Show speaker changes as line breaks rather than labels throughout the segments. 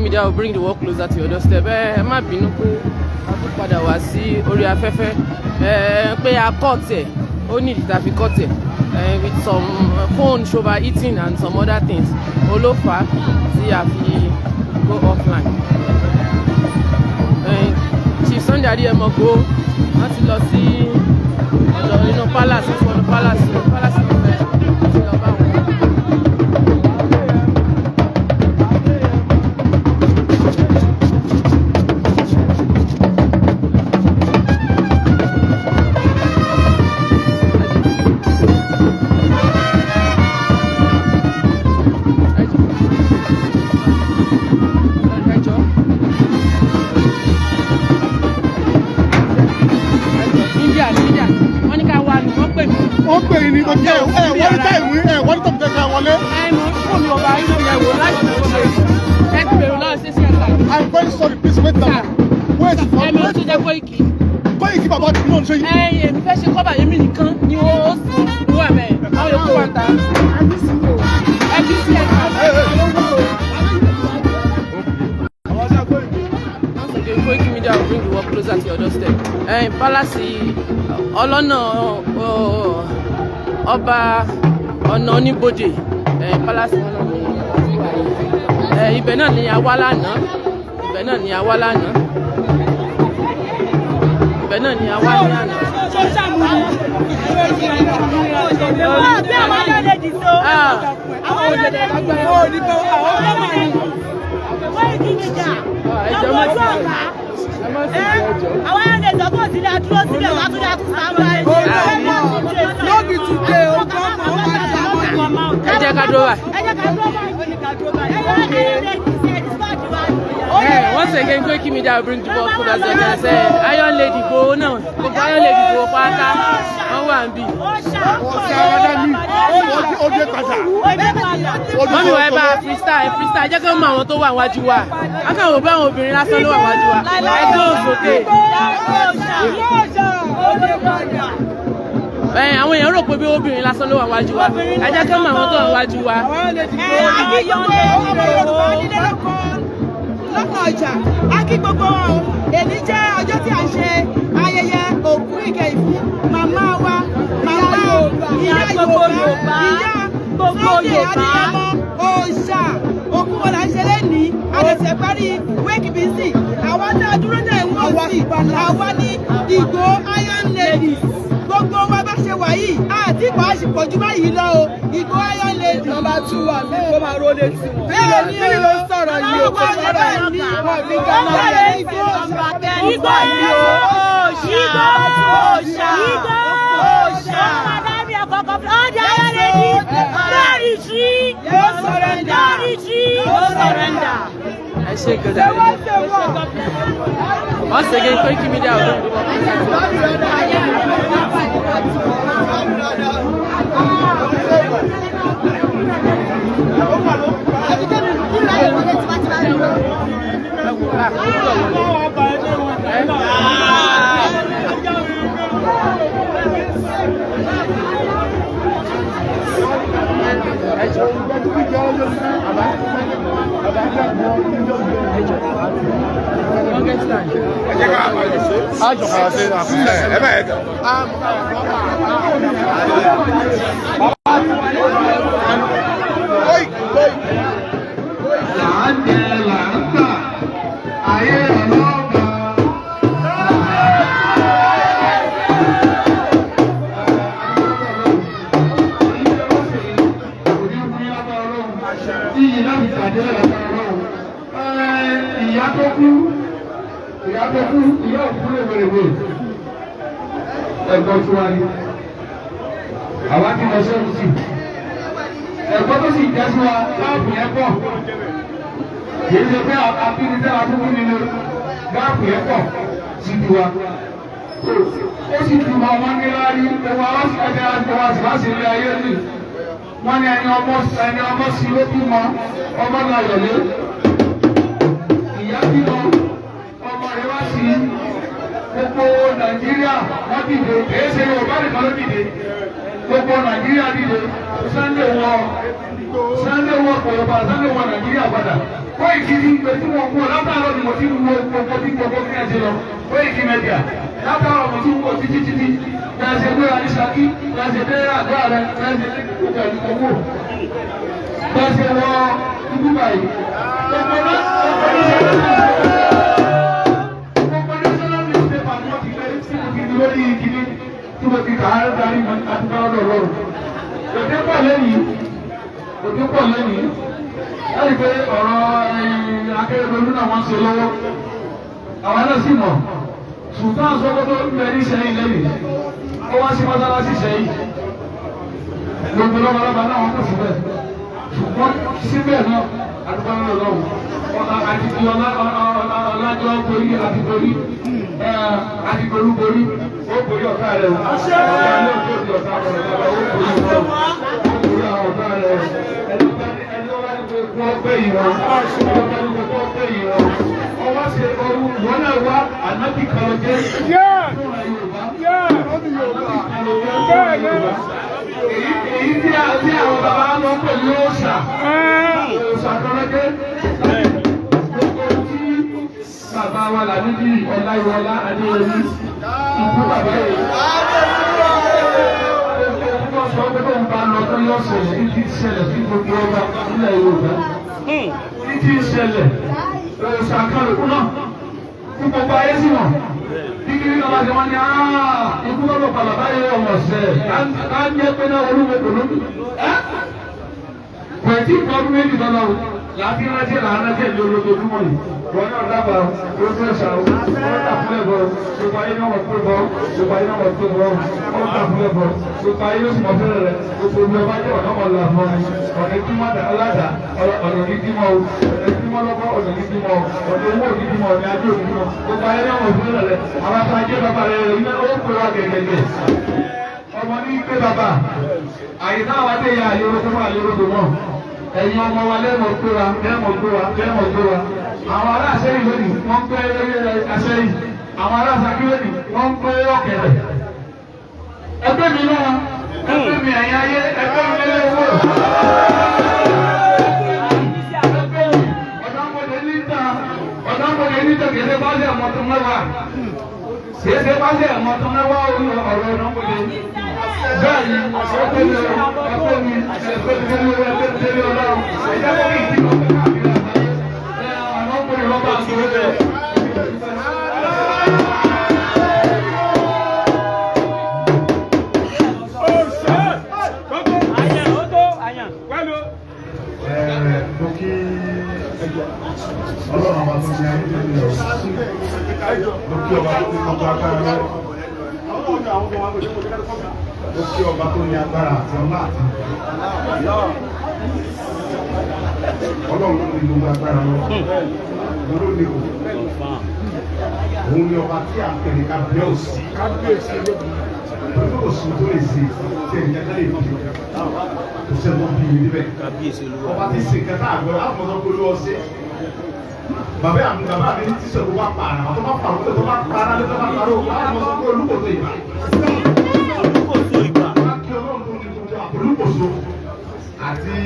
Media will bring the world closer to your doorstep. Ẹ má bínú pé a tún padà wá sí orí afẹ́fẹ́, ẹ pé a cut ẹ̀, ó ní ìdí tá a fi cut ẹ̀, with some phone overheating and some other things ló fà á tí a fi go offline. Chief Sunday Adéyẹmọ go, wọ́n ti lọ sí ọ̀dọ̀ inú palace, wọ́n ti wọnú palace, palace of Ifẹ̀, wọ́n ti lọ bá wọn. Ẹjọ́, ẹjọ́, India ní India, wọ́n ní ká wá ní, wọ́n pè mí.
Wọ́n pè yín ní ọjọ́ ẹ wọ́n ní time ẹ wọ́n ní tọ́pù tẹ́ka wọlé.
Ẹ mọ fóònù ọba inú yẹn wò láti fi ṣe ẹ ti bèrè lọ́wọ́ sí sí ẹ̀ka.
I'm very sorry, please wait now, wait for
Ẹ mọ tó jẹ́ Koiki.
Koiki, bàbá tí náà ṣe yìí.
Ẹ èmi fẹ́ ṣe kọ́bà, èmi nìkan ni ó sì ló wà bẹ́ẹ̀, àwọn yòókù wà ta. Ẹ kì í sí ẹ̀ka. Once again, Koiki Media will bring the world closer to your doorstep. Palace ọlọ́nà ọba ọ̀nà oníbodè, palace wọn náà ní ibẹ̀ náà ni a wá lánàá, ibẹ̀ náà ni a wá lánàá, ibẹ̀ náà ni a wá ní àná.
Bí àwọn ayọ̀dẹ̀jì so.
Ah.
Àwọn ayọ̀dẹ̀jì Koiki Media.
Ẹ jọ̀ọ́,
Lọ́wọ́ ojú ọ̀la.
Ẹ má sì jẹ́, ẹjọ́.
Àwọn ayọ̀dẹ̀jì ọkọ̀ sílẹ̀ dúró sílẹ̀ wá tún dá tún sáńbà.
No be today o, gbọ́mọ̀ ó máa jà mọ́.
Ẹ jẹ́ ká dúró báyìí.
Ẹ jẹ́ ká dúró báyìí. Ẹ jẹ́ ká ayọ̀dẹ̀jì sí ẹ̀ discord wa.
Hey, once again, Koiki Media will bring the world closer to your doorstep. Iron Lady Igboho náà, gbogbo Iron Lady Igboho pátá, wọ́n wà ń bì.
Ọ̀sẹ̀ ara ní ó dé padà.
Mummy wa, ẹ bá freestyle, ẹ freestyle, jẹ́ kí wọ́n mọ àwọn tó wà wájú wa. Wọ́n kàn wò bá àwọn obìnrin lásán ló wà wájú wa. Ẹ gbóhùn sókè. Ẹ àwọn èèyàn rò pé bí obìnrin lásán ló wà wájú wa. Ẹ jẹ́ kí wọ́n mọ àwọn tó wà wájú wa.
Ẹ kí gbogbo ọmọ Yorùbá nílé lóko lọ́kàn ọjà, á kí gbogbo wọn o. Èní jẹ́ ọjọ́ tí a ń ṣe ayẹyẹ òkú ìkẹyìn fún màmá wa, màmá ìyá Yorùbá, ìyá Sunday Adéyẹmọ òòṣà. Òkú wọn là ń ṣe lẹ́nìí, àdẹ̀sẹ̀ parí wake bc. Àwọn tá a dúró náà ń wò sí àwa ní Ìgbòho Iron Ladies. Gbogbo wa bá ṣe wà yìí àti ìpò àṣìpọ̀jù báyìí lọ o, Ìgbòho Iron Lady.
Number two wà mí kó máa ró létí wọn.
Bẹ́ẹ̀ ni.
Kí ló ń sọ̀rọ̀ yìí o? Kò sọ̀rọ̀ yìí wọn ní Ghana.
Ìgbò òòṣà. Òòṣà. Ìgbò òòṣà. All the Iron Ladies, no retreat.
No surrender.
No retreat.
No surrender.
Ẹ ṣe gọ́dà. Once again, Koiki Media will bring the world closer to your Ah, ó gbọ́dọ̀ wọlé. Ẹ? Ẹ jọ̀ọ́. Bàbá. Bàbá. Ẹ jọ̀ọ́. Longest time.
Ẹ jẹ́ ká àjọ kàrà sí ẹ bẹ́ẹ̀ gà. Koiki, Koiki.
Là ń jẹ, là ń tà, ayé ọlọ́ba. Iyì náà fi tàdé lágbára Ọlọ́run. Ìyá tó kú, ìyá tó kú, ìyá òkú lèwèrèwè. Ẹ̀gbọ́n tí wá ní. Àwa ti lọ sẹ́wọ̀n sí. Ẹ̀gbọ́n tó sì jẹ́ sí wa, láàbù yẹn pọ̀. Kìí ṣe pé abínisẹ́ àbúrú nínú gap yẹn pọ̀ sí tiwa. Ó sì túmọ̀ wọn ní láárí owó àwọn ẹni àgbọ̀wá sì wá sí ilé ayé nì. Wọ́n ní ẹni ọmọ, ẹni ọmọ sí ló bímọ, ọmọ náà yọ̀lé. Ìyá bímọ, ọmọ rẹ̀ wá sí gbogbo Nàìjíríà wọ́n dìde. Èyí ṣe Yorùbá nìkan ló dìde. Gbogbo Nàìjíríà dìde. Sunday wọ, Sunday wọ kò Yorùbá, Sunday wọ Nàìjíríà padà. Koiki ní ìgbé tí mo kú látàárọ̀ ni mo ti wo gbogbo bí gbogbo kí ẹ ṣe lọ. Koiki Media látàárọ̀ mo ti wo títí títí. Bí a ṣe gbéra ní Ṣakí, bí a ṣe dé àgọ́ rẹ̀, bí a ṣe dé gbogbo ẹ̀dùn owó. Bí a ṣe wọ ibú báyìí. Gbogbo national newspaper ni wọ́n ti gbé tí mo ti di lórí ìkíní tí mo ti kà á darí mọ́ àti bá ọ̀dọ̀ lọ́rùn. Òde pọ̀ lẹ́yìn. Òde pọ̀ lẹ́yìn. Láti pé ọ̀rọ̀ Akérèdọ́lù náà wọ́n ń ṣe lọ́wọ́. Àwọn náà sì mọ̀. Sultan Sokoto ń bẹ ní Ìṣẹ́yìn lẹ́yìn. Ó wá sí mọ́sálásí Ìṣẹ́yìn. Gbogbo lọ́balọ́ba náà wọ́n kò síbẹ̀. Ṣùgbọ́n síbẹ̀ náà àdúgbò náà lọ́wọ́. Àti ti ọlájọ́ borí àti borí àti borí borí. Ó borí ọ̀tá rẹ̀ o. Ọ̀tá rẹ̀ ó borí ọ̀tá rẹ̀ o. Ó borí ọ̀tá rẹ̀ o. Ó borí àwọn ọ̀tá rẹ̀ o. Ẹni ó bá ní pé kó gbé yìí wọn. Ẹni ó bá ní pé kó gbé yìí wọn. Ọwọ́ ṣe ọrú wọn náà wá ànábì kan lọ jẹ́. Fúnra Yorùbá. Ànábì kan lọ jẹ́ fúnra Yorùbá. Èyí tí àwọn bàbá lọ pẹ̀lú òòṣà. Òòṣà kan lọ jẹ́. Gbogbo tí bàbá wa Làmídì Ọláyíwọlá Adéyẹmí ikú bàbá yìí. Gbogbo sọ pé tóun bá lọ tó yọ ṣẹlẹ̀ ní ti ṣẹlẹ̀ sí gbogbo ọba nílẹ̀ Yorùbá. Ní ti ṣẹlẹ̀ òòṣà kan lòkú náà kí gbogbo ayé sì mọ̀. Kíkiri náà bá ti wọ́n ní ikú lọ́dọ̀ bàbá báyìí ọmọ ṣẹ̀ á ń jẹ́ pé náà olúwo kò lóbi. Kò tí ì tọ́dún méjì lọ́nà o. Láti rántí là ń rántí ẹ̀mí olójoojúmọ́ yìí. Wọ́n náà dábàá ojú ẹ̀ṣà o. Wọ́n tà fún ẹ̀bọ. Gbogbo ayé náà wọ̀ pé bọ́. Gbogbo ayé náà wọ̀ pé bọ́. Wọ́n tà fún ẹ̀bọ. Gbogbo ayé ló sì mọ̀ fẹ́rẹ̀ rẹ̀. Gbogbo omi ọba jẹ́ ọ̀nà ọ̀la fún mi. Ọ̀nà tí wọ́n dà aládà ọ̀nà ní bímọ o. Ọ̀nà tí wọ́n lọ́kọ́ ọ̀nà ní bímọ o. Ọ̀nà owó òní bímọ ọ̀nà ajé òní bímọ. Gbogbo ayé náà wọ̀ fẹ́rẹ̀ rẹ̀. Àwọn ata ajé bàbá rẹ̀ iná ó pè wá gẹ̀gẹ̀gẹ̀. Ọmọ ní pé bàbá. Àyè táwa dé ya àyè orúkọ mọ́ àyè orúkọ mọ́. Ẹ̀yin ọmọ wa lẹ́mọ̀ gbé wa lẹ́mọ̀ gbé wa lẹ́mọ̀ gbé wa. Àwọn ará Àṣẹ́yìn lónìí wọ́n ń pẹ́ Àṣẹ́yìn. Àwọn ará Ṣakí lónìí wọ́n ń pẹ́ ọ̀kẹ́rẹ́. Ẹgbẹ́ mi náà ẹgbẹ́ mi ẹ̀yin ayé ẹgbẹ́ mi lé owó. Ẹgbẹ́ mi ọ̀dọ́mọdé níta ọ̀dọ́mọdé níta kìí ṣe bá ṣe ẹ̀mọ́tún mẹ́wàá. Kìí ṣe bá ṣe ẹ̀mọ́tún mẹ́wàá ọ̀rọ̀ ọ̀dọ́mọdé. Bẹ́ẹ̀ni ẹgbẹ́ mi ẹgbẹ́ mi ẹgbẹ́ mi ẹgbẹ́ mi ẹgbẹ́ ọlọ́run ẹ̀jẹ̀ kọ́ kí n ti lọ pẹ́ káàkiri àgbáyé àwọn ọkùnrin lọ́ba àti owó bẹ́ẹ̀.
Mo kí Ọlọ́run ọba tó ní ayé tó ní ọ̀run. Mo kí ọba tó ní gbogbo agbára lọ́wọ́. Mo kí ọba tó ní agbára àti ọlá àti Ọlọ́run ló ní gbogbo agbára lọ́wọ́. Òun ló ní kò. Òun ni ọba tí à ń pè ní kábíyèsí. Pẹ̀lú òsùn tó lè ṣe tí ẹ̀yìn kẹ́kẹ́ lè fi kò sẹ́wọ́n bí mi níbẹ̀. Ọba tí ṣe kẹta àgbẹ̀ àfọ̀sọ́ pé olú ọṣẹ́. Bàbá mi bàbá mi ní tíṣẹ̀ tó bá pa àrà tó bá pa òkú tó bá pa ara tó bá pa òkú àfọ̀sọ́ pé olúkòso ìbà. Olúkòso ìbà. Kí Ọlọ́run tó ní gbogbo olúkòso àti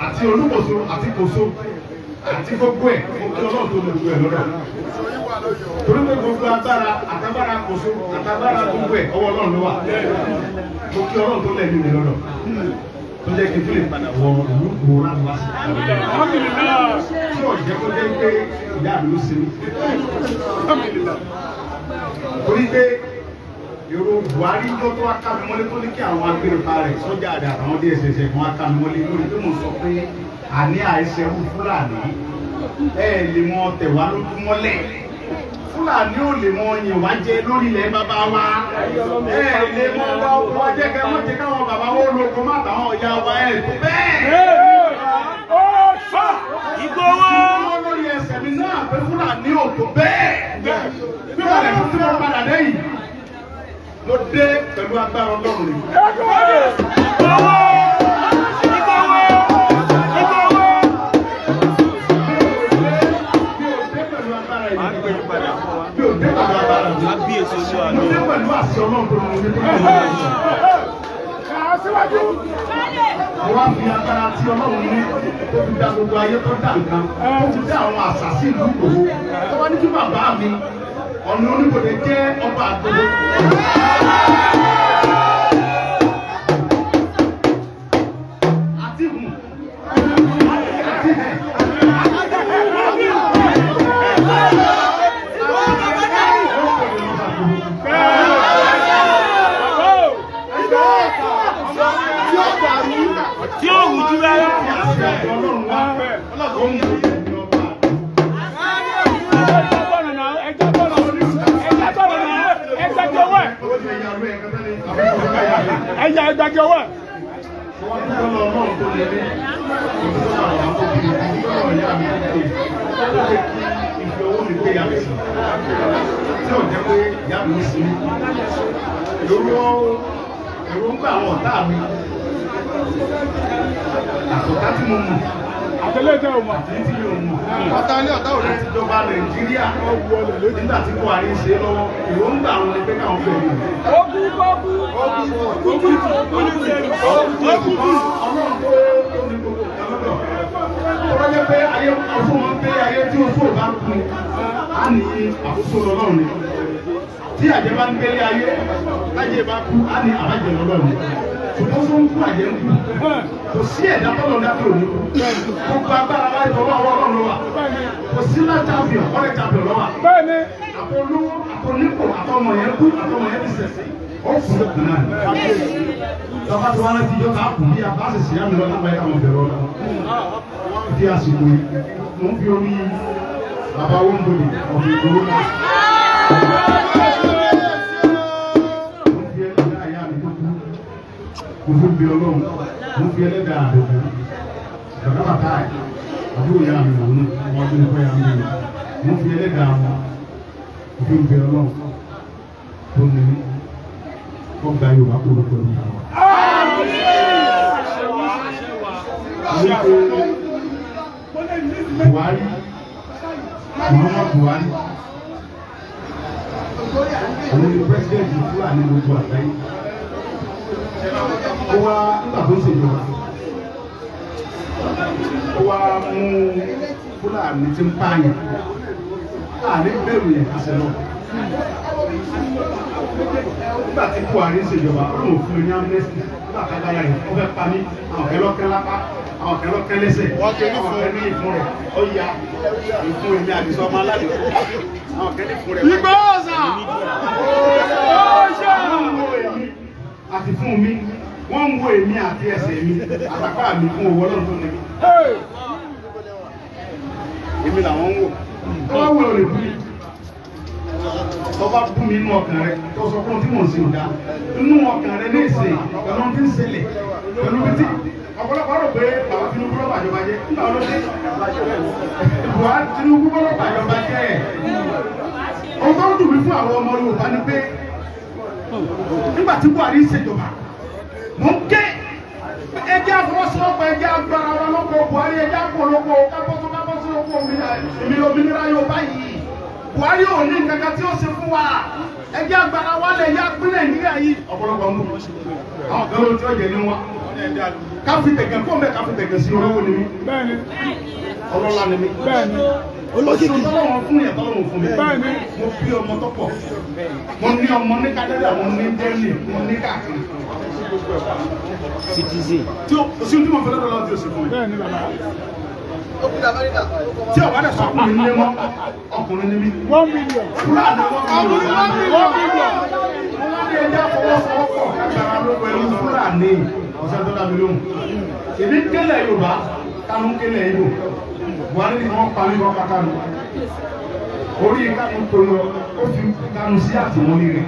àti olúkòso àti kòso àti gbogbo ẹ̀ kí Ọlọ́run tó ní gbogbo ẹ̀ lọ́dọ̀. Torí pé gbogbo agbára àtagbára kòso àtagbára gbogbo ẹ̀ ọwọ́ Ọlọ́run ló wà. Mo kí Ọlọ́run tó lẹ́yìn mi lọ́dọ̀. Tó jẹ́ kí n tó lè padà wọ ìlú gbòòrò láti wá sí. Tí ọ̀jẹ́ kó jẹ́ pé ìyá mi ló ṣe mí. Torí pé èrò Buhari tó tó wá ká mi mọ́lé tó ní kí àwọn agbèrèpa rẹ̀ sọ́jà rẹ̀ àtàwọn DSS kan wá ká mi mọ́lé lórí tó mọ̀ sọ pé àní àìsẹ̀rú Fúlàní ẹ̀ lè mọ tẹ̀wá lójúmọ́lẹ̀. Fúlàní ò lè mọ yìn wá jẹ lórí ilẹ̀ bàbá wa. Ẹ lè mọ bá ọkọ jẹ́ kẹ́ mọ́ jẹ́ káwọn bàbá wo lóko má tàwọn ọ̀yà wa ẹ̀ tó bẹ́ẹ̀.
Ìgbòho.
Wọ́n lórí ẹsẹ̀ mi náà pé Fúlàní ò tó bẹ́ẹ̀. Bí wọ́n lè fún tí wọ́n padà dé yìí. Mo dé pẹ̀lú agbára Ọlọ́run ni.
Ìgbòho. Ìgbòho. Ìgbòho.
Mi ò dé pẹ̀lú agbára yìí. Mi ò dé pẹ̀lú agbára mi. Mo dé pẹ̀lú àṣẹ Ọlọ́run tó lọ ní tó lọ.
Síwájú.
Mo wá fi agbára tí Ọlọ́run ní tó fi dá gbogbo ayé, tó dá nǹkan, tó fi dá àwọn àṣà sí ìlú Ìgbòho. Tó wá ní kí bàbá mi ọ̀nà oníbodè jẹ́ ọba àgbòho. Àti hùn àti hẹ̀.
Tí ó wù jú rárá.
Ọlọ́run wá ọlọ́run ní ọba
Ẹjọ́ gbọ́dọ̀ náà, ẹjọ́ gbọ́dọ̀, ẹjọ́ gbọ́dọ̀ náà, ẹgbẹ́jọ wẹ̀. Ẹ̀yà ẹgbẹ́jọ wẹ̀.
Wọ́n dúpẹ́ lọ Ọlọ́run tó lè rí ìdúró àwọn àkókò ìdúró ìyá mi tó lè tó lè kí ìfi owó mi gbé ìyá mi sí tí ò jẹ́ pé ìyá mi ń sinmi. Èrò ń gbà àwọn ọ̀tá mi, àtọ̀tá tí mo mọ̀
Àtẹlẹ́tẹ̀ ò mọ̀.
àti tí mi ò mọ̀, ọ̀tá ilé, ọ̀tá òde, àtijọba Nàìjíríà nígbà tí Buhari ń ṣe lọ́wọ́, èròǹgbà àwọn ni pé káwọn fẹ́ mi.
Ogun kọ́kú. Ogun kú.
Ọlọ́run tó ní gbogbo nǹkan lọ́dọ̀. Tó bá jẹ́ pé ayé ọ̀fun wọn pé ayé tí oṣù ò bá kú ni, á ní àkóso lọ́lọ́run ni. Tí àjẹ́ bá ń gbélé ayé, tájẹ́ bá kú, á ní àbájẹ́ lọ́lọ́run ni. Ṣùgbọ́n tó ń kú, àjẹ́ ń kú. Kò sí ẹ̀dá tọ́lọ̀ dá tó ní kú. Gbogbo agbára wáyé tọ́lọ́ ọwọ́ Ọlọ́run ló wà. Kò sí lá champion, ọ̀rẹ́ champion ló wà.
Bẹ́ẹ̀ni.
Àtolówó, àtonípò, àtọmọ yẹn kú, àtọmọ yẹn ti sẹ̀sìn. Ó kú lókun náà. Tọ́ba tí wọ́n rántí yọ ká kù bí a bá sì ṣe àmì lọ́la báyìí, àwọn ìbẹ̀rù ọ̀la. Di àsìkò yìí, mo ń fi orí bàbá Wọ́nbọ̀dì ọ̀gbìn ìgbòho náà. Mo ń fi ẹlẹ́dàá ìyá mi tó kú. Mo fi bí Ọlọ́run. Mo ń fi ẹlẹ́dàá àdòkú. Bàbá bàbá ẹ̀ àbúrò ìyá mi òun ọmọ ọdún nípa ìyá mi òun. Mo ń fi ẹlẹ́dàá wọn. Mo fi ń bẹ Ọlọ́run tó ní kó gba Yorùbá kó lóko ẹ̀rù àwọn. Wípé Buhari, Muhammadu Buhari, òun ni president Fúlàní gbogbo àgbáyé. Ó wá nígbà tó ń ṣèjọba, ó wá mú Fúlàní tí ń pààyàn àní bẹ̀rù yẹn kásẹ̀ náà. Nígbà tí Buhari ń ṣèjọba, ó lóun fún mi ní amnesty. Nígbà tá a dára yìí, ó fẹ́ pa mí, àwọn kẹlọ́kẹ́ lápá, àwọn kẹlọ́kẹ́ lẹ́sẹ̀, àwọn kẹ ní ìfun rẹ̀ ó ya ìfun èmi àdìsọ ọmọ aládìí, àwọn kẹ ní ìfun rẹ̀.
Ìgbọ́sà.
Wọ́n ń wo èmi àti fún mi, wọ́n ń wo èmi àti ẹsẹ̀ mi àtàpá mi fún owó Ọlọ́run tó ní mi. Èmi làwọn ń wò. Tó bá wù ọ́ lè bú mi, tó bá bú mi inú ọkàn rẹ, tó sọ fún tí mò ń ṣe ò dá inú ọkàn rẹ ní ìsìn pẹ̀lú ohun tí ń ṣẹlẹ̀, pẹ̀lú bí tí ọ̀pọ̀lọpọ̀ rò pé bàbá Tinubu ló bàjọba jẹ́. Nígbà wo ló dé? Buhari, Tinubu ló bàjọba jẹ́. Ohun tó ń dùn mí fún àwọn ọmọ Yorùbá ni pé nígbà tí Buhari ń ṣèjọba, mò ń ké ẹjẹ́ àfọwọ́sowọ́pọ̀, ẹjẹ́ agbára wa lóko Buhari, ẹjẹ́ àpòlóko kábọ́sọ́ kábọ́sọ́ lóko òmìnira Yorùbá yìí. Buhari ò ní nǹkan tí ó ṣe fún wa, ẹjẹ́ agbára wa lẹ̀ yá pín Nàìjíríà yìí. Ọ̀pọ̀lọpọ̀ mú àwọn kan ló tí ó jẹ ní wa káfí tẹ̀gẹ̀ fún bẹ́ẹ̀, káfí tẹ̀gẹ̀ sí. Olówó ni mí.
Bẹ́ẹ̀ni.
Ọlọ́lá ni mí.
Bẹ́ẹ̀ni.
Olókìkí tọ́lọ́wọ́n fún yẹn, tọ́lọ́wọ́n fún mi.
Bẹ́ẹ̀ni.
Mo bí ọmọ tó pọ̀, mo ní ọmọ ní Canada, mo ní Germany, mo ní káàkiri.
Citizen.
Tí o sí tí mo fẹ́ lọ́dọ̀ lọ́wọ́ tí o sì fún mi.
Bẹ́ẹ̀ni bàbá.
Tí o bá dẹ̀ sọ ọkùnrin ní wọn, ọkùnrin ní mí.
1 million.
Fúlàní wọn
Ọkùnrin 1 million. 1 million.
Mo wá ní ẹjẹ́ àfọwọ́sowọ́pọ̀ kágbára ló pẹ̀lú Fúlàní ọ̀sẹ̀ tó dábì lóhùn. Èmi kélẹ̀ Yorùbá, Kánú kélẹ̀ Ìgbò. Buhari ni wọ́n pa mí, wọ́n pa Kánú. Orí Kánú tó lọ, ó fi Kánú sí àtìmọ́lé rẹ̀.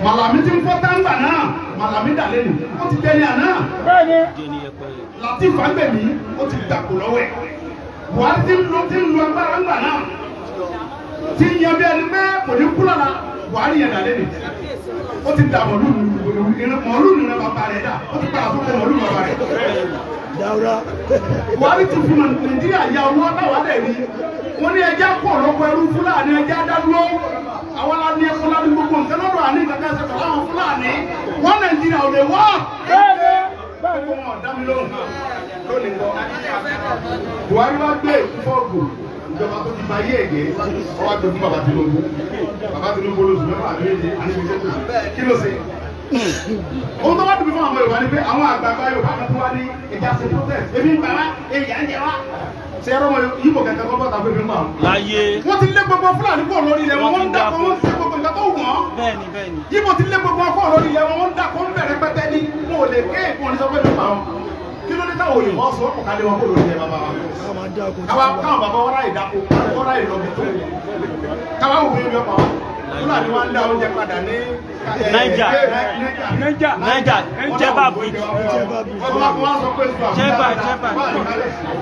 Màlàmí ti ń fọ́ táǹgbà náà, Màlàmí dà lẹ́nu, ó ti dẹni àná.
Bẹ́ẹ̀ni.
Latif Fagbemi, ó ti dàpọ̀ lọ́wọ́ ẹ̀. Buhari ti ń lo agbára ńgbà náà. Ti ń yan bí ẹni pé kò ní kú lọ́la, Buhari yẹn dà lẹ́nu. Ó ti dà mọ̀lú mọ̀lú nínú bàbá rẹ̀ dà, ó ti padà sóko mọ̀lú bàbá rẹ̀. Buhari ti fi Nàìjíríà ya owó táwa dẹ̀ rí. Wọ́n ní ẹja pọ̀ lọ́pọ̀ ẹrú Fúlàní, ẹja dádúró. Àwọn la ní ẹkọ ládùú gbogbo nǹkan lọ́dọ̀ àní kankan ṣe pẹ̀lú àwọn Fúlàní. Wọ́n Nàìjíríà ò lè wọ́. Gbogbo wọn dá mi lóhùn lónìí lọ. Buhari wá gbé ìfọ́gù ìjọba tó ti ba yé èdè ọwọ́ gbé fún bàbá Tinubu. Bàbá Tinubu lóṣù mẹ́fà méje àníbi tó kí ló ṣe? Ohun tó wá dùn mí fún àwọn Yorùbá ni pé àwọn àgbààgbà Yorùbá kan tó wá ní ìjà ṣe protest. Ebi ń bàrá èyí à ń jẹ wá. Ṣé ẹ̀rọ ọmọ Yíbò kẹ̀kẹ́ kọ́ bọ́ta pé mi ń bà wọ́n?
Láyé.
Wọ́n ti lé gbogbo Fúlàní kúrò lórí ilẹ̀ wọn, wọ́n ń dàpọ̀, wọ́n ń ṣe gbogbo nǹkan tó wù wọ́n.
Bẹ́ẹ̀ni bẹ́ẹ̀ni.
Yíbò ti lé gbogbo ọkọ̀ lórí ilẹ̀ wọn, wọ́n ń dàpọ̀ ń bẹ̀rẹ̀ pẹ́tẹ́ ní wọn ò lè ké èkó ní sọ pé mi ń bà wọ́n. Kí ló dé táwọn òyìnbó sọ ọkọ̀ kálé wọn kúrò lórí ilẹ̀ bàbá wa? Káwọn bàbá wọn ráyè dáko, wọn ráyè lọ bí tó. Káwọn òwe mi ọ̀pá wa. Fúlàní wa ń dá oúnjẹ padà ní
Niger. Niger. Jẹba bridge. Jẹba Jẹba.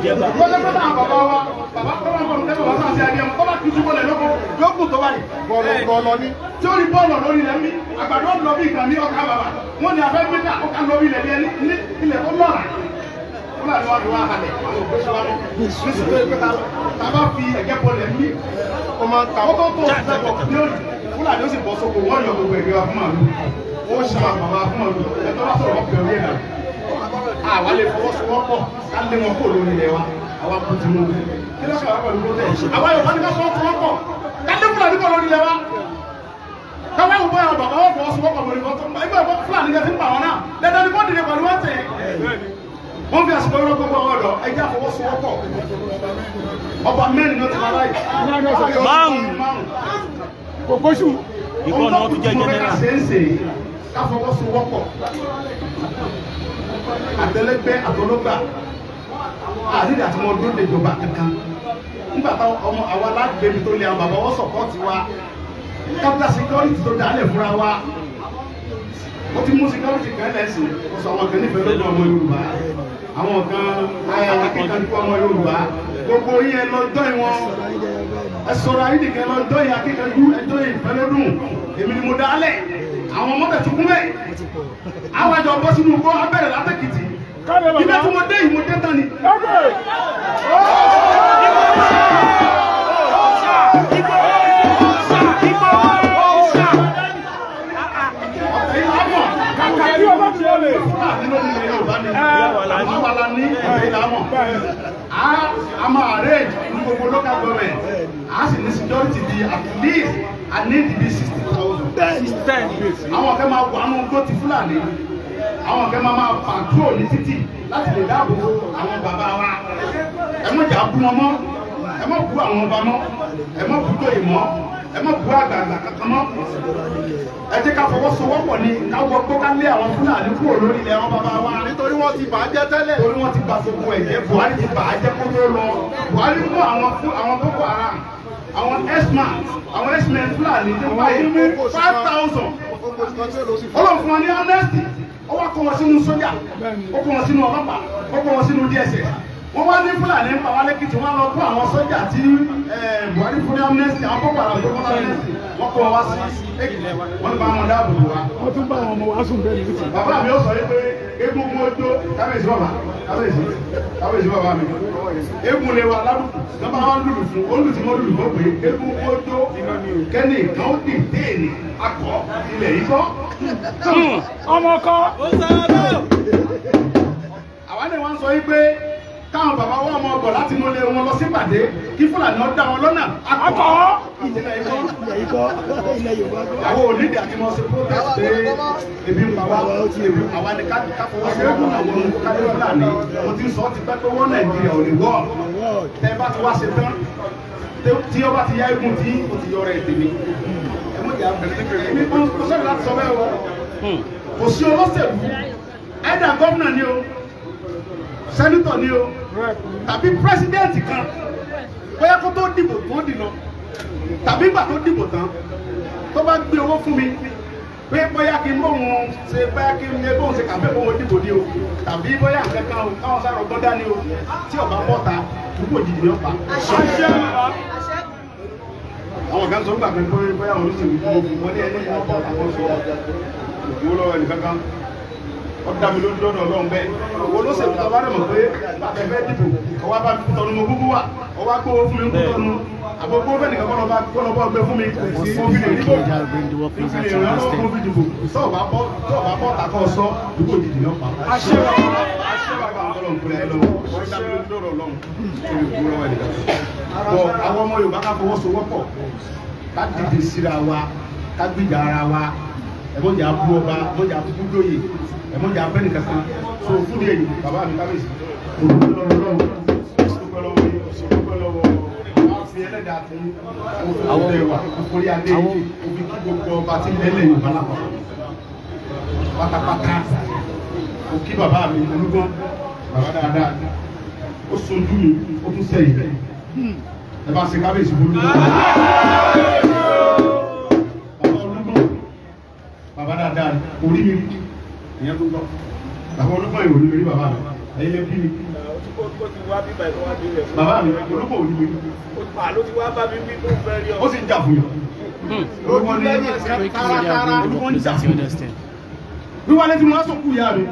Jẹba.
Lọ́jọ́ pé táwọn bàbá wa bàbá tó wà bọ̀ nípa bàbá sáà sí adé ọmọ tó bá kí túbọ̀ lẹ̀ lóko yóò kù tó báyìí. Bọ̀lọ̀ ni. Tí ó rí bọ́ọ̀lù lórí ilẹ̀ mi, àgbàdo lọ bí ìgbà ní ọkà bàbà. Wọ́n ní afẹ́ gbé ọkà lọ bí ilẹ̀ ní ẹni ní ilẹ̀ tó lọ́ra. Fúlàní wa ni wọ́n á halẹ̀ àwọn ògbésí wa mọ́. Nítorí pé ta bá fi ẹ̀gẹ́ bọ̀lẹ̀ mí, ọmọ tó tó sẹ́kọ̀ọ́ ní òrì. Fúlàní ó sì bọ́ sóko wọ́n yọ gbogbo ẹ̀gbẹ́ wa fún màlúù. Ó ṣe àwọn bàbá fún màlúù. Ẹ̀tọ́ bá sọ̀rọ̀ wọ́n pẹ̀lú ẹ̀dá. Àwa lè fọwọ́sowọ́pọ̀ ká lé wọn kó lórí ilẹ̀ wa. Àwa kú Tinubu. Kí ló ṣàwá pẹ̀lú protest? Àwa Yorùbá ní ká fọwọ́sowọ́pọ̀ ká lé Fúlàní kó lórí ilẹ̀ wa. Káwá ìwọ àwọn bàbá wọn fọwọ́sowọ́pọ̀ lórí wọn tó ń bá ẹgbẹ́ ìwọ Fúlàní kẹ́ ti ń pa wọn náà. Dandan ni kó dìde pẹ̀lú wọn tẹ̀. Wọ́n fi àsìkò yọrọ gbogbo àwọn ọ̀dọ́ ẹjẹ́ àfọwọ́sowọ́pọ̀. Ọba mẹ́rin ló ti wá láì.
Márùn-ún.
Kòkóṣù.
Ìkọ́ ni wọ́n tún jẹ́ general.
Ṣe ká fọwọ́sowọ́pọ̀. Àtẹlẹgbẹ́ àtọlọ́gbà àdídà àti wọn dúró dèjọba kankan. Nígbà táwọn ọmọ àwa alágbèbí tó lé àwọn bàbá wọn sọ̀pọ̀tì wa. Capital security tó dálẹ̀ fúnra wa. Ó ti mú security kan lẹ́sìn. Ó sọ àwọn kan nífẹ̀ẹ́ lọ́dọ̀ ọmọ Yorùbá. Àwọn kan akíkanjú ọmọ Yorùbá. Gbogbo yín ẹ lọ jọ́ ìwọ̀n. Ẹ sọ̀rọ̀ ayé nìkan lọ jọ́ ìyá akíkanjú ẹjọ́ ìfẹ́lódùn. Èmi ni mo dálẹ̀. Àwọn ọmọ bẹ̀ tún kún bẹ́ẹ̀. Àwọn àjọ bọ́ sínú igbó abẹ́rẹ́ látẹ̀kìtì. Ibẹ̀ tí mo dé yìí mo dé tán ni. Àwa la ní ẹ̀yìn lámọ̀. A máa arrange ní gbogbo local government. A sì ní security di at least I need to be 60,000. Àwọn kan máa wà nínú igbó ti Fúlàní. Àwọn kan máa patrol ní títì láti lè dáàbò bo àwọn bàbá wa. Ẹ má jà bú wọn mọ́. Ẹ má bú àwọn ọba mọ́. Ẹ má bú tóyè mọ́. Ẹ má bú àgbààgbà kankan mọ́. Ẹ jẹ́ ká fọwọ́sowọ́pọ̀ ni ká wọ pé ká lé àwọn Fúlàní kúrò lórí ilẹ̀ àwọn bàbá wa.
Nítorí wọ́n ti bà á jẹ́ tẹ́lẹ̀.
Torí wọ́n ti bà gbogbo ẹ̀jẹ̀ Buhari ti bà á jẹ́ kó tó lọ. Buhari mú àwọn Boko Haram, àwọn x-man, àwọn x-men Fúlàní tó báyìí 5,000. Ọlọ́run fún wọn ní amnesty. Ó wá kó wọn sínú sójà, ó kó wọn sínú ọlọ́pàá, ó kó wọn sínú DSS. Wọ́n wá ní Fúlàní ń pa wá lẹ́kìtì, wọ́n lọ kó àwọn sójà tí Buhari fún ní amnesty, àwọn Boko Haram tó fún ní amnesty, wọ́n kó wọn wá sí Èkìtì, wọ́n ní bá wọn dáàbò bò wá.
Wọ́n tún bá àwọn ọmọ wa sùn bẹ́ẹ̀ ní.
Bàbá mi ó sọ wípé egungun ojó kábíyèsí bàbá kábíyèsí kábíyèsí bàbá mi. Egun lè wa lárúkù lọ́ba wa lùlù fún olù tí mo lùlù fún pé egungun ojó kẹ́ni kan ó dì déènì akọ ilẹ̀ yìí kọ́.
Ọmọ kọ́.
Àwa ni wọ́n sọ wípé káwọn bàbá wọn ọmọ ọbọ̀ láti inú ilé wọn lọ sí ìpàdé kí Fúlàní ó dá wọn lọ́nà akọ ilẹ̀ yìí kọ́. Àwọn onídìí àti mọ̀ sí protest pé ebi ń pa wá àwa ni ká fọwọ́sowọ́pọ̀ àwọn kálí Fúlàní. Mo ti sọ ti pẹ́ pé wọ́n Nàìjíríà ò lè wọ́. Tẹ́ bá ti wá ṣe tán tí ọba ti yá egun tí o ti yọrọ ẹ̀ tèmi. Ẹ mọ̀ jà èmi kò sọ̀rọ̀ láti sọ bẹ́ẹ̀ o. Kò sí olóṣèlú ẹ̀dà gómìnà ni o, sẹ́nitọ̀ ni o, tàbí pírẹ́sídẹ́ǹtì kan bóyá kó tó dìbò tó dì lọ tàbí ìgbà tó dìbò tán tó bá gbé owó fún mi pé bóyá kí n bóun ṣe bóyá kí n bóun ṣe kàfé bóun dìbò ni o tàbí bóyá nǹkan kan o káwọn sáré ọgbọ́n dání o tí ọba bọ́ta dúpọ̀ jìjì ní ọ̀pá. Àwọn kan sọ ń gbà pé bóyá àwọn olóṣèlú kú wọ́n ní ẹni wọ́n bọ́ta wọ́n sọ òkú lọ́wọ́ ẹnì kankan. Ọ̀dà mi lójú lọ́dọ̀ Ọlọ́run bẹ́ẹ̀. Olóṣèlú tó bá rẹ̀ mọ̀ pé bàbá fẹ́ dìbò, ọwọ́ bá mi tọnu mo gbogbo wà, ọwọ́ agbówó fún mi ń tọnu. Àbọ̀gbó fẹ́ nìkan kọ́ lọ́ba ọgbẹ́ fún mi. Mo fi lè rí bò,
Bring the work
mo fi
closer
lè
to your
ràn lọ́wọ́
doorstep.
mo fi dìbò. Tọ́ọ̀ bá bọ́ tọ́ọ̀ bá bọ́ takọ́ sọ, dìbò òjijì náà pa.
Àṣẹ wa.
Bàbá Ọlọ́run kúrẹ́ ẹ lọ́wọ́. Ọ̀dà mi lójú lọ́dọ̀ Ọlọ́run. Olùkú lọ́wọ́ ẹ̀ nìkan. Bọ̀ àwọn ọmọ Yorùbá ká fọwọ́sowọ́pọ̀, ká dìde síra wa, ká gbìjà ara wa. Ẹ̀mọ́jà bú ọba, ẹ̀mọ́jà kúkú dóye, ẹ̀mọ́jà abẹ́ni kankan. So fún ní èyí, bàbá mi kábíyèsí, mo dúpẹ́ lọ́wọ́ Ọlọ́run, mo dúpẹ́ lọ́wọ́ yín, mo dúpẹ́ lọ́wọ́ fi ẹlẹ́dàá tí mo fi ọdẹ wa, mo forí adé yìí, mo fi kí gbogbo ọba tí ń lẹ́lẹ̀ Yorùbá lápapọ̀ pátápátá. Mo kí bàbá mi Olúgbọ́n, bàbá dáadáa, ó sojú mi, ó tún sẹ́yìn. Ẹ bá ṣe kábíyèsí fún Olúgbọ́n. Bàbá Olúgbọ́n, bàbá dáadáa ni, orí mi rí, ìyẹn tó gbọ́. Bàbá Olúgbọ́n yìí ò ní rí bàbá mi, ẹ̀yin lè bí mi. Bàbá mi, Olúgbọ́n ò ní mi rí. Ó sì ń jà fún yàn. Olúgbọ́n ní
Koiki Media bring the work
Olúgbọ́n ń jà
closer to your
fún yàn.
doorstep.
Wíwálé tí mo wá sọ̀kú ìyá mi,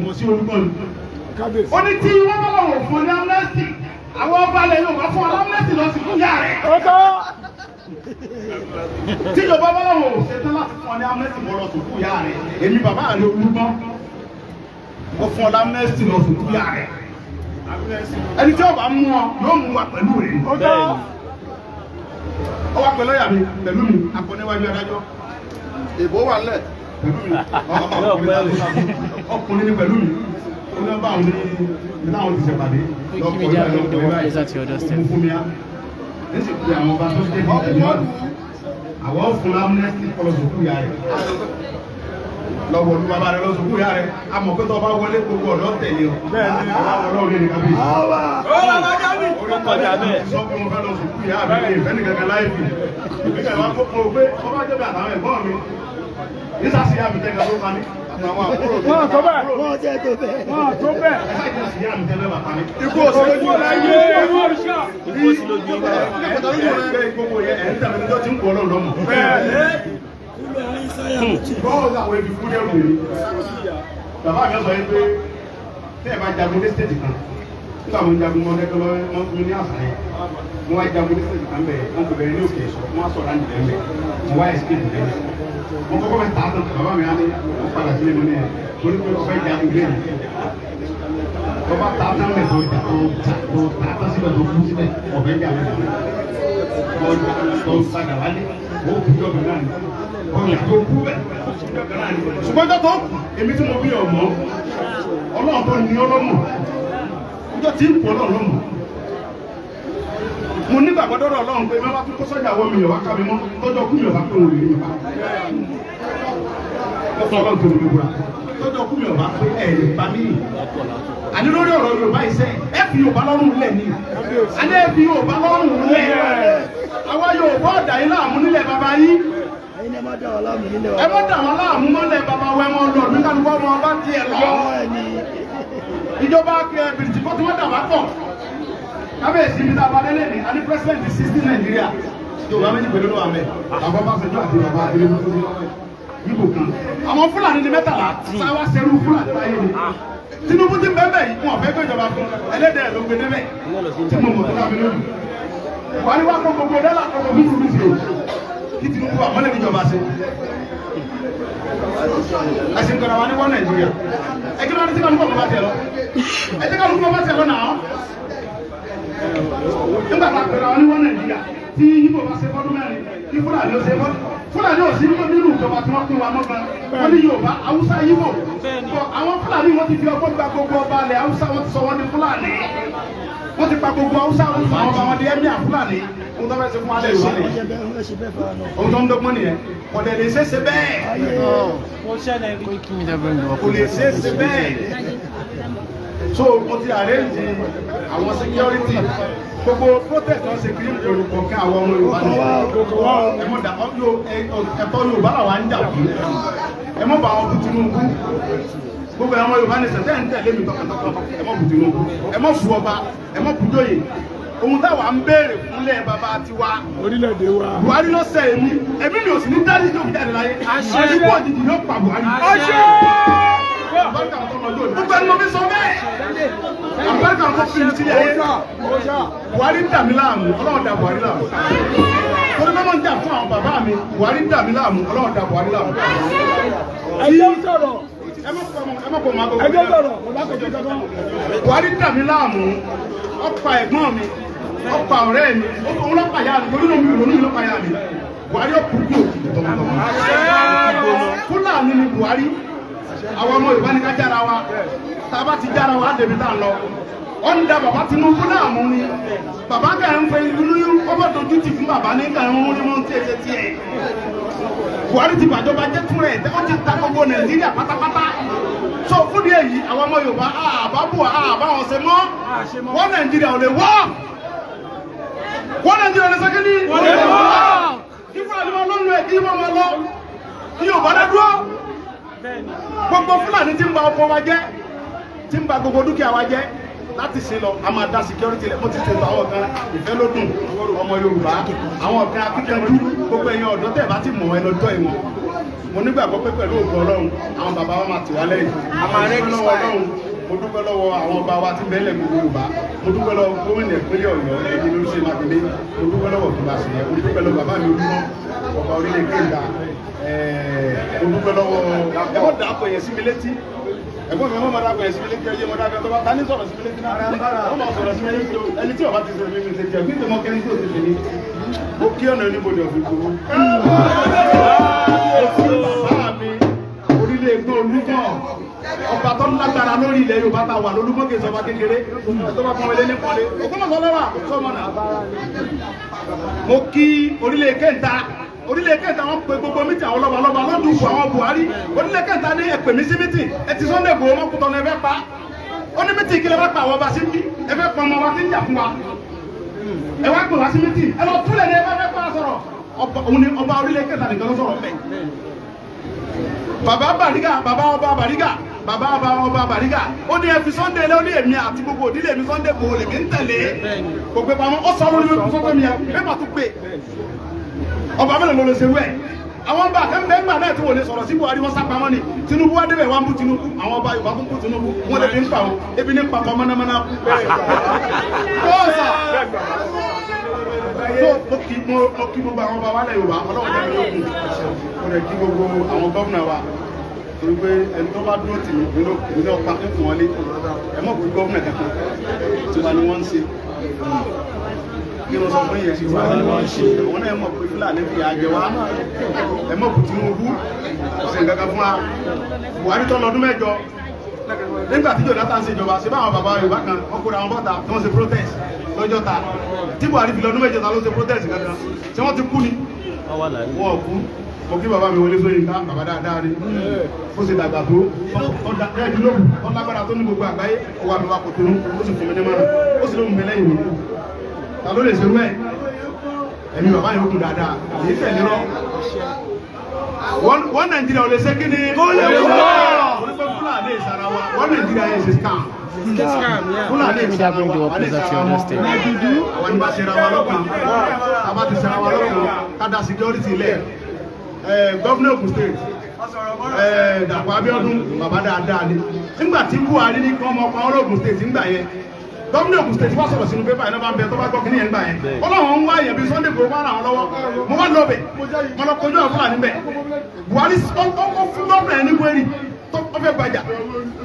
mo sí Olúgbọ́n ni.
Kábíyèsí.
Ó ní tí wọ́n bá wọ̀ fún ní amnesty, àwọn ọba ilẹ̀ yóò bá fún ọ amnesty lọ sí fún ìyá rẹ̀.
Ó tọ́.
Tí ìjọba bá wọ̀ ṣetán láti fún ọ ní amnesty mọ́ lọ sùkú ìyá rẹ̀. Èmi bàbá rẹ̀ Olúgbọ́n, ó fún ọ ní amnesty lọ sùkú ìyá rẹ̀. Ẹni tí ó bá mú ọ yóò mú wa pẹ̀lú rẹ̀.
Ó tọ́.
Ó wá pẹ̀lú ọ̀yà mi pẹ̀lú mi akọ níwájú adájọ́.
Ìbò wà lẹ̀.
Pẹ̀lú mi ọkùnrin ni pẹ̀lú mi. Ó ní ọba àwọn ní láwọn ti ṣèpàdé.
Koiki Media bring the work closer to your doorstep.
Ó fún mi á. Ní sì pé àwọn ọba tó ṣe é àwọn fún amnesty kọlọsùkú ìyá rẹ̀. Lọ́wọ́ olú bàbá rẹ̀ lọ́sùkú ìyá rẹ̀. A mọ̀ pé tó bá wọlé gbogbo ọ̀dọ́ tẹ̀lé ọ.
Bẹ́ẹ̀ni.
Àwọn ọlọ́run ní kábíyèsí.
Ó kọjá bẹ́ẹ̀.
Sọ pé mo fẹ́ lọ sùkú ìyá mi ní ìfẹ́ nìkan kan láì fi. Ìgbésẹ̀ wa kó kó pé ọba jẹ́bi àtàwọn ẹ̀gbọ́n mi. Nísàsì ìyá mi tẹ́gà ló pa mí.
Àtàwọn àbúrò mi.
Wọ́n tó bẹ́ẹ̀. Wọ́n tó bẹ́ẹ̀.
Nísàsì ìyá mi tẹ́lẹ̀ bàtà mi.
Ikú òsì lójú rẹ̀.
Ayé ikú òrìṣà.
Ikú òsì lójú yín.
Ẹgbẹ́ gbogbo yẹn ẹ̀ ń tẹ̀lé níjọ́ tí ń kọ́ ọlọ́run lọ́mọ. Bọ́ọ̀lù àwọn ebi kú dẹ́rù mi. Bàbá mi sọ yìí pé tẹ́ ẹ bá jagun dé stéètì kan, nígbà mo ń jagun mọ́ lẹ́kọ́ lọ́wọ́ wọ́n fún mi ní àṣà yẹn. Mo wá jagun dé stéètì kan bẹ̀, wọ́n kò bẹ̀rẹ̀ ní òkè ẹ̀ṣọ́, wọ́n á sọ̀rọ̀ àǹdí lẹ́mẹ̀. Mo wá escape lẹ́mẹ̀. Mo kọ́kọ́ fẹ́ tààtàn, bàbá mi á ní wọ́n padà sílé mi ní ẹ̀ torí pé wọ́n fẹ́ jagun lé mi. Bàbá tààtàn mẹ́ tó jà tó tó tààtàn síbẹ̀ tó kú síbẹ̀, ọ̀fẹ́ jà mí tó padà wálé, ó kú jọ̀bẹ̀ náà ni. Ọ̀yà tó kú bẹ̀, ó kú jọ̀bẹ̀ náà ni. Ṣùgbọ́n tó tó kù, èmi tí mo bí ọmọ, Ọlọ́run tó ní ọlọ́mọ, ọjọ́ tí ń pọ̀ Ọlọ́run lọ́mọ. Mo nígbàgbọ́ dọ́dọ̀ Ọlọ́run pé bá tún kó sọ́jà wọ mi ọ̀wá ká mi mọ́, tọ́jọ́ kú mi ọ̀bá pé òun lè rí mi pa. Ó fọ Ọlọ́run tó ní mi búra. Tọ́jọ́ kú mi ọ̀bá pé ẹ̀ lè pa mí. Àní lórí ọ̀rọ̀ Yorùbá iṣẹ́, ẹ fi Yorùbá lọ́rùn lẹ̀ ni. Àní ẹ fi Yorùbá lọ́rùn lẹ̀. Àwa Yorùbá ọ̀dà yín láàmú nílẹ̀ bàbá yín.
Ẹ̀yin ẹ má dà wá láàmú nílẹ̀
Ẹ má dà wọ́n láàmú mọ́lẹ̀ bàbá wa, ẹ mọ́ lọ ní kálukú ọmọ ọba tiẹ̀ lọ. Ìjọba bìrìtì kó tí wọ́n dà wá pọ̀. Kábíyèsí mi tá a bá délé ní, a ní president 60 Nàìjíríà. Yorùbá méjì pẹ̀lú ló wà mẹ́. Bàbá Ọbásanjọ́ àti bàbá Adélébú tó ti lọ́wọ́. Yíbo kan. Àwọn Fúlàní ní 13, sáwá sẹ́rú Fúlàní láyé ni. Tinubu ti bẹ́ẹ̀ bẹ́ẹ̀ yìí, wọn fẹ́ gbé ìjọba fún ẹlẹ́dẹ̀ẹ́ ló gbé débẹ̀. Tí mo mọ̀ tó lábẹ́ lónìí. Buhari wá kó gbogbo dọ́là kókó fún ìlú sí o. Kí Tinubu wà mọ́lẹ̀ níjọba ṣe. Ẹ̀sìn kọ̀ọ̀rọ̀ wa ní wọ́n Nàìjíríà. Ẹ kí ló ní tí kálukú ọmọ bá tiẹ̀ lọ. Ẹ tí kálukú ọmọ bá tiẹ̀ lọ náà. Nígbà tá a pẹ̀lú àwọn ní wọ́n Nàìjíríà tí Yíbò bá ṣe fọ́dún mẹ́rin, tí Fúlàní ó ṣe fọ́dún. Fúlàní ò sí nínú ìjọba tí wọ́n pín wa mọ́gbọ́n. Wọ́n ní Yorùbá, Haúsá, Yíbò. Bọ̀ àwọn Fúlàní wọ́n ti fi ọgbọ́n gba gbogbo ọba alẹ̀ Haúsá, wọ́n ti sọ wọ́n ní Fúlàní. Wọ́n ti pa gbogbo Haúsá, wọ́n ti sọ àwọn ọba wọn di Ẹ́míà Fúlàní. Ohun tó fẹ́ ṣe fún alẹ́ Yorùbá nìyẹn. Ohun tó ń dọ́gbọ́n nìyẹn. Kò dẹ̀ lè ṣeéṣe bẹ́ẹ̀.
Koiki Media bring the work
Kò lè
closer to your
ṣeéṣe
doorstep.
bẹ́ẹ̀. So mo ti arrange àwọn security. Gbogbo protest wọn ṣe kiri orúkọ kí àwọn ọmọ Yorùbá ní. Ẹ mọ̀ dà ẹ̀tọ́ Yorùbá làwa ń jà fún. Ẹ mọ̀ bá àwọn bú Tinubu. Gbogbo àwọn Yorùbá ní sẹ̀tẹ̀ ń tẹ̀lé mi tọkàntọkàn. Ẹ mọ̀ bú Tinubu. Ẹ mọ̀ fún ọba. Ẹ mọ̀ bú jóyè. Ohun táwa ń béèrè fúnlẹ̀ bàbá tiwa.
Orílẹ̀-èdè wa.
Buhari ló ṣe èmi. Èmi mi ò sì ní dárí tó fi jáde láyé. Ikú òjijì yóò pa Buhari.
Àṣẹ.
Àlùbáríkà àwọn tó lọ́jọ́ òní. Gbogbo ẹni mo fi sọ bẹ́ẹ̀. Àlùbáríkà àwọn tó fi mi sílẹ̀ ayé. Buhari ń dà mí láàmú, Ọlọ́run dà Buhari láàmú. Torí pé wọ́n ń jà fún àwọn bàbá mi, Buhari ń dà mí láàmú, Ọlọ́run dà Buhari láàmú.
Ẹjọ́ sọ̀rọ̀.
Ẹ má pọ̀ mọ́ agogo.
Ẹjọ́ sọ̀rọ̀. Bàbá kò jẹ́ kankan.
Buhari dà mí láàmú, ó pa ẹ̀gbọ́n mi, ó pa ọ̀rẹ́ mi, òun ló pa ìyá mi, torí náà mi ìrònú mi ló pa ìyá mi. Buhari ó kú kú òjijì tọmọtọmọ. Fúlàní ni Buhari, àwọn ọmọ Yorùbá ní ká jára wa, tá a bá ti jára wa á débi tá a lọ. Ó ń da bàbá Tinubu láàmú ni, bàbá kà ń fẹ́ inú ọmọ dojú tì fún bàbá ní kà ń rún ní mọ́ tiẹ̀ tiẹ̀. Buhari ti bàjọba jẹ́ tún rẹ̀, ó ti ta gbogbo Nàìjíríà pátápátá. So fún díẹ̀ yìí, àwọn ọmọ Yorùbá àbá bù àbá wọn ṣe mọ́, wọ́n Nàìjíríà ò lè wọ́. Wọ́n Nàìjíríà ò lè sọ́kẹ́ ní. Wọ́n lè wọ́. Kí Fúlàní máa lọ́nu ẹ̀ kí wọ́n máa lọ. Kí Yorùbá dá dúró. Gbogbo Fúlàní tí ń ba ọkọ wa jẹ́, tí ń ba gbogbo dúkìá wa jẹ́, láti ṣe lọ, a máa da security lẹ̀. Mo ti ṣètò àwọn kan ìfẹ́ ló dùn ọmọ Yorùbá, àwọn kan akíkanjú, gbogbo ẹ̀yin ọ̀dọ́ tẹ̀ bá ti mọ̀ ẹ lọ́jọ́ ìwọ̀n. Mo nígbàgbọ́ pé pẹ̀lú ògo Ọlọ́run, àwọn bàbá wa máa tì wá lẹ́yìn. A máa dúpẹ́ lọ́wọ́ Ọlọ́run, mo dúpẹ́ lọ́wọ́ àwọn ọba wa tí ń bẹ́lẹ̀ gbogbo Yorùbá, mo dúpẹ́ lọ́wọ́ gómìnà ìpínlẹ̀ Ọ̀yọ́ ẹ̀jẹ̀ lóríṣẹ́ Mákindé, mo dúpẹ́ lọ́wọ́ Ọ̀túnba Ṣèyẹ, mo dúpẹ́ lọ́wọ́ bàbá mi Olúmọ, ọba orílẹ̀ Gbénga, mo dúpẹ́ lọ́wọ́ ẹ̀kọ́ dàpọ̀ yẹn sí mi létí. Ẹ̀gbọ́n mi, wọ́n máa dàpọ̀ yẹn sí mi létí, ẹ̀yẹ mo dàpọ̀ tó bá ta ní sọ̀rọ̀ sí mi létí náà, wọ́n máa sọ̀rọ̀ sí mi létí ẹni tí ọba ti sọ̀rọ̀ mi létí ẹ̀ kí n tó mọ kẹ́ni tí ò ti tèmi. Mo kí ọ̀nà oníbodè ọ̀fìn gbogbo. Bàbá mi, orílẹ̀ ègbọ́n Olúmọ̀, ọba tó lágbára lórí ilẹ̀ Yorùbá ta wà lólúmọ̀ kì í sọba kékeré, tó bá pọn ilé ní pọ́nlé, Ògbómọ̀ṣọ́ lọ́wọ́ sọmọ náà. Mo kí orílẹ̀ Kẹta, orílẹ̀ Kẹta wọn pe gbogbo mítì àwọn lọ́ba lọ́ba lọ́dún fún àwọn Buhari. Orílẹ̀ Kẹta ní ẹ pè mí sí mítì, ẹ ti Sunday Igboho mọ́kútọ́ ní ẹ fẹ́ pa. Ó ní mítì kí lẹ bá pa àwọn ọba sí bí, ẹ fẹ́ pa ọmọ wa tí ń jà fún wa. Ẹ wá pè wá sí mítì, ẹ lọ túlẹ̀ ní ẹ bá fẹ́ pa sọ̀rọ̀. Òun ni ọba orílẹ̀ Kẹta nìkan ló sọ̀rọ̀ bẹ́ẹ̀. Bàbá Bàrígà, bàbá ọba Bàrígà, bàbá ọba ọba Bàrígà, ó ní ẹ fi Sunday lé, ó ní èmi àti gbogbo òdílé mi Sunday Igboho lèmi ń tẹ̀lé. Kò gbé pamọ́, ó sọ lórí sọ́kọ́ mi yẹn, pépà tún gbé. Ọba mélòó ló lè ṣerú ẹ̀? Àwọn ọba akẹ́mbẹ́ ńgbà náà tí wọ́n lè sọ̀rọ̀ sí Buhari wọ́n sá pamọ́ ni. Tinubu wá débẹ̀ wá ń bú Tinubu, àwọn ọba Yorùbá tún bú Tinubu, wọ́n lè fi ń pa wọn, ebi ní pa kọ́ mọ́námọ́ná. Bọ́ọ̀sà! So mo kí gbogbo àwọn ọba wálẹ̀ Yorùbá, Ọlọ́run jẹ́ mi lókun. Mo rẹ̀ kí gbogbo àwọn gómìnà wa, torí pé ẹni tó bá dúró tì mí ní ọ̀pá fún wọn lé. Ẹ mọ̀ pé gómìnà kankan tí wọ́n ní wọ́n ń ṣe. Kí ló sọ fún yẹn? Àwọn náà mọ̀ pé Fúlàní fi àjẹ wá. Ẹ mọ̀ pé Tinubu kò sí nǹkan kan fún wa. Buhari tó lọ́dún mẹ́jọ. Nígbà tí Jonathan ṣe ìjọba, ṣe báwọn bàbá Yorùbá kan, wọ́n kóra wọn bọ́ta tí wọ́n ṣe protest lọ́jọ́ ta. Tí Buhari fi lọ́dún mẹ́jọ ta ló ṣe protest kankan. Ṣé wọ́n ti kú ni? Wọ́n kú. Mo kí bàbá mi Wọlé Ṣóyínká, bàbá dáadáa ni. Ó ṣe dàgbà tó, ó lágbára tó ní gbogbo àgbáyé, ó wà mí wá Kòtónú, ó sì fún mi ní márùn-ún, ó sì lóhùn mi lẹ́yìn mi. Ta ló lè ṣerú ẹ̀? Ẹ̀mí bàbá yóò kún dáadáa, èyí tẹ̀lé rọ́. Wọ́n Nàìjíríà ò lè ṣe kí ni? Kó lè wọ́! Fúlàní ìsara wa, wọ́n Nàìjíríà yẹn ṣe scam. Fúlàní ìsara wa, wọ́n lè sara wọn. Àwọn ní bá ṣe ra wa lọ́kàn, a bá ti ṣe ra wa lọ́kàn, ká da security lẹ̀. Gọ́fúnà Ògùn State, Dàpọ̀ Abíọ́dún, bàbá dáadáa ni. Nígbà tí Buhari ní kí wọ́n mọ ọkọ̀ Ògùn State ńgbà yẹn, gómìnà Ògùn State wá sọ̀rọ̀ sínú pépà iná bá ń bẹ tó bá gbọ́ kí ní yẹn gbà yẹn. Ọlọ́run ń wá èèyàn bíi Sunday Igboho máa ràn wọ́n lọ́wọ́. Mo wá lọ bẹ̀, mo lọ kojú àwọn Fúlàní bẹ̀. Buhari ó fún gómìnà yẹn ní wẹ́rì tó fẹ́ gbajà.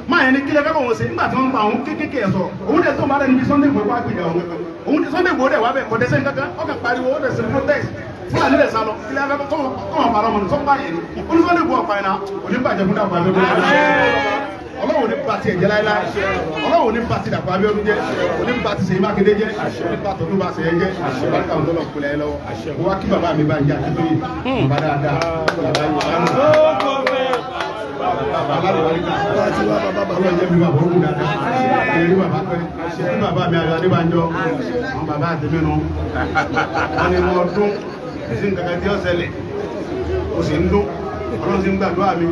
Máa yẹn ní kílẹ̀ fẹ́ kọ̀ wọ́n ṣe nígbà tí wọ́n ń pa àwọn kéékèèké ẹ̀ sọ̀rọ̀. Òun dẹ̀ tó ń bá rẹ̀ níbi Sunday Igboho wá gbìyànjú òun. Òun Sunday Igboho dẹ̀ wá bẹ̀ kọ̀ dẹ́sẹ̀ nǹkan kan, ó kàn pariwo, ó dẹ̀ ṣe protest. Fúlàní lè sá lọ, kílẹ̀ fẹ́ kọ́ wọn parọ́ mọ́ ní sọ́kùnbá yẹn ni. Ó ní Sunday Igboho ọ̀pá yẹn náà, òní bàjẹ́ fún Dàpọ̀ Abíọ́dún. Ọlọ́run ní ba ti ẹ̀jẹ̀ láéláé, Ọlọ́run ní ba ti Dàpọ̀ Abíọ́dún jẹ́, òní ba ti Ṣèyí Mákindé jẹ́, òní ba tọ́jú ba Ṣèyí jẹ́, barika òun tọ́lọ̀ kulẹ̀ lọ́wọ́. Mo wá kí bàbá mi bá ń jẹ́ Akíntóyè, bàbá dáadáa, bàbá yìí, bàbá alálùbáríkà, Ọlọ́run jẹ́ bí bàbá òkú dáadáa, èrí bàbá pẹ́, kí bàbá mi Ayọ̀ Adébánjọ, àwọn bàbá àtẹ̀mí nu, wọ́n ní mo dún, kò sí nǹkan kan tí ó ṣẹlẹ̀, kò sì ń dún, Ọlọ́run sì ń gbàdúrà mi.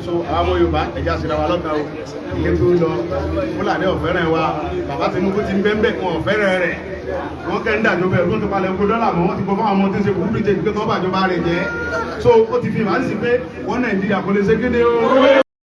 So àwọn Yorùbá ẹja síra wa lọ́kàn o, ilé tó lọ Fúlàní ọ̀fẹ́ràn wa, bàbá Tinubu ti ń bẹ́ńbẹ́ wọn ọ̀fẹ́ràn rẹ̀, wọ́n kẹ́ ń dàjọba ẹ̀rú tó palẹ̀ kó dọ́là mọ́, wọ́n ti gbọ́ fáwọn ọmọ tí ń ṣe kúrú jẹ́ pé tó bàjọba rẹ̀ jẹ́. So ó ti fi màá sí pé wọ́n Nàìjíríà kò lè ṣe kéde o.